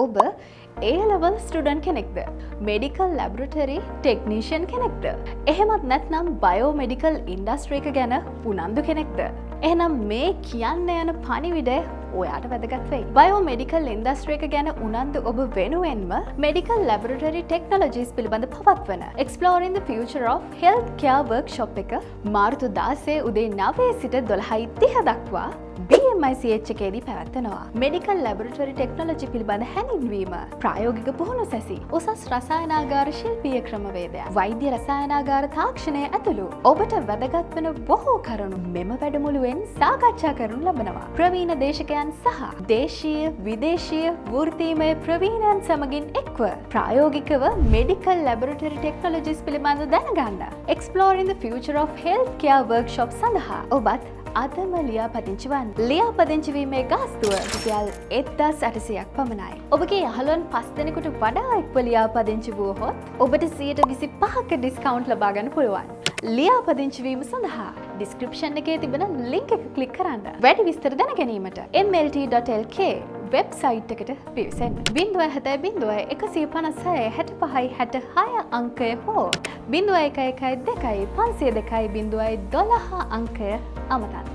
ඔබ ඒ level student කෙනෙක්ද? Medical ලැබොරටරි technician කෙනෙක්ද? එහෙමත් නැත්නම් බයෝමෙඩිකල් ඉන්ඩස්ට්‍රි එක ගැන උනන්දු කෙනෙක්ද? එහෙනම් මේ කියන්න යන පණිවිඩය ඔයාට වැදගත් වෙයි. බයෝමෙඩිකල් ඉන්ඩස්ට්‍රි එක ගැන උනන්දු ඔබ වෙනුවෙන්ම මෙඩිකල් ලැබොරටරි ටෙක්නොලොජිස් පිළිබඳ පවත්වන Exploring the Future of Healthcare workshop එක මාර්තු 16 උදේ 9 සිට 12:30 දක්වා BMICH එකේදී පැවැත්වෙනවා. මෙඩිකල් ලැබොරටරි ටෙක්නොලොජි පිළිබඳ හැඳින්වීම, ප්‍රායෝගික පුහුණු සැසි, උසස් රසායනාගාර ශිල්පීය ක්‍රමවේදයන්, වෛද්‍ය රසායනාගාර තාක්ෂණය ඇතුළු ඔබට වැදගත් වන බොහෝ කරුණු මෙම වැඩමුළුවෙන් සාකච්ඡා කරනු ලබනවා. ප්‍රවීණ දේශකයන් සහ දේශීය, විදේශීය වෘත්තීමය ප්‍රවීණයන් සමගින් එක්ව ප්‍රායෝගිකව මෙඩිකල් ලැබොරටරි ටෙක්නොලොජිස් පිළිබඳ දැනගන්න. Exploring the Future of Healthcare workshop සඳහා ඔබත් අදම ලියාපදිංචි වන්න. ලියාපදිංචි වීමේ ගාස්තුව රුපියල් 1800ක් පමණයි. ඔබගේ යහළුවන් පස් දෙනෙකුට වඩා එක්ව ලියාපදිංචි වුවහොත් ඔබට 25%ක ඩිස්කවුන්ට් ලබා ගන්න පුළුවන්. ලියාපදිංචි වීම සඳහා ඩිස්ක්‍රිප්ෂන් එකේ තිබෙන ලින්ක් එක ක්ලික් කරන්න. වැඩි විස්තර දැන ගැනීමට mlt.lk වෙබ්සයිට් එකට පිවිසෙන්න. 070 156 65 66 අංකය හෝ 0112 502 012 අංකය අමතන්න.